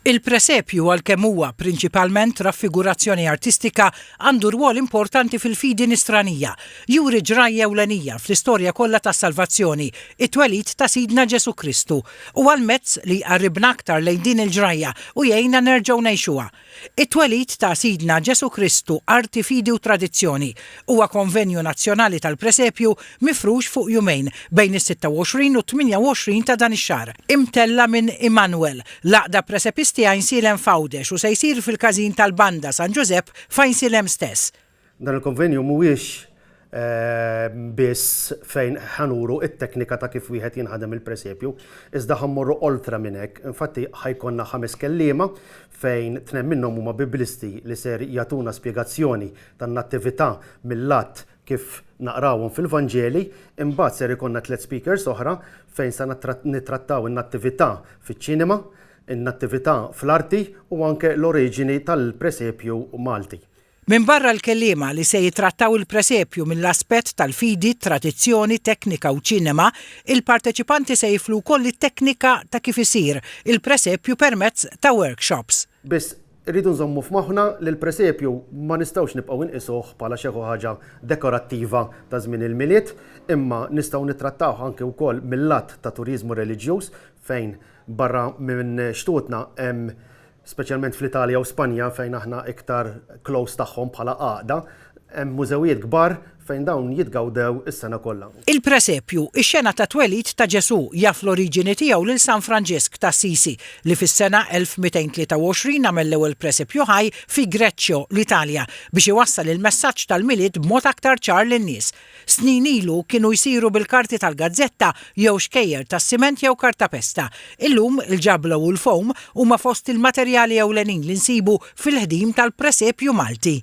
Il-presepju għalkemm huwa prinċipalment raffigurazzjoni artistika għandu rwol importanti fil-fidi nisranija. Juri ġrajja ewlenija fl-istorja kollha tas-salvazzjoni, it-twelid ta' Sidna Ġesù Kristu. Huwa l-mezz li jqarribna aktar lejn din il-ġrajja u jgħinna nerġgħu ngħixuha. It-twelid ta' Sidna Ġesù Kristu, arti, fidi u tradizzjoni, huwa konvenju nazzjonali tal-presepju mifrux fuq jumejn, bejn is-26 u t-28 ta' dan ix-xahar, imtella' minn Immanuel, l-Għaqda Presepisti Għajnsielem f'Għawdex u se jsir fil-Każin tal-Banda San Ġużepp f'Għajnsielem stess. Dan il-konvenju mhuwiex biss fejn ħa nuru t-teknika ta' kif wieħed jinħadem il-presepju, iżda ħa mmorru oltre minn hekk. Infatti ħa jkollna ħames kelliema fejn tnejn minnhom huma biblisti li ser jagħtuna spjegazzjoni tan-nattività mil-lat kif naqrawhom fil-Vanġeli, imbagħad ser ikollna tlett speakers oħra fejn sa nittrattaw in-nattività fiċ-ċinema, in-nattività fl-arti u anke l-oriġini tal-presepju Malti. Minbarra l-kelliema li se jittrattaw il-presepju mill-aspett tal-fidi, tradizzjoni, teknika u ċinema, il-parteċipanti se jiflu wkoll it-teknika ta' kif isir il-presepju permezz ta' workshops. Biss Irridu nżommu f'moħħna li l-presepju ma nistgħux nibqgħu inqisuh bħala xi ħaġa dekorattiva ta' żmien il-Milied, imma nistgħu nittrattawh anki wkoll mil-lat ta' turiżmu reliġjuż fejn barra minn xtutna hemm speċjalment fl-Italja u Spanja fejn aħna iktar close tagħhom bħala għaqda, hemm mużewijiet kbar fejn dawn jitgawdew is-sena kollha. Il-presepju, ix-xena tat-twelid ta' Ġesù, jaf l-oriġini tiegħu lil San Franġisk t'Assisi, li fis-sena 1223 għamel l-ewwel presepju ħaj fi Greccio, l-Italja, biex iwassal il-messaġġ tal-Milied b'mod aktar ċar lin-nies. Snin ilu kienu jsiru bil-karti tal-gazzetta jew xkejjer tas-siment jew kartapesta. Illum, il-ġabla u l-foam huma fost il-materjali ewlenin li nsibu fil-ħdim tal-presepju Malti.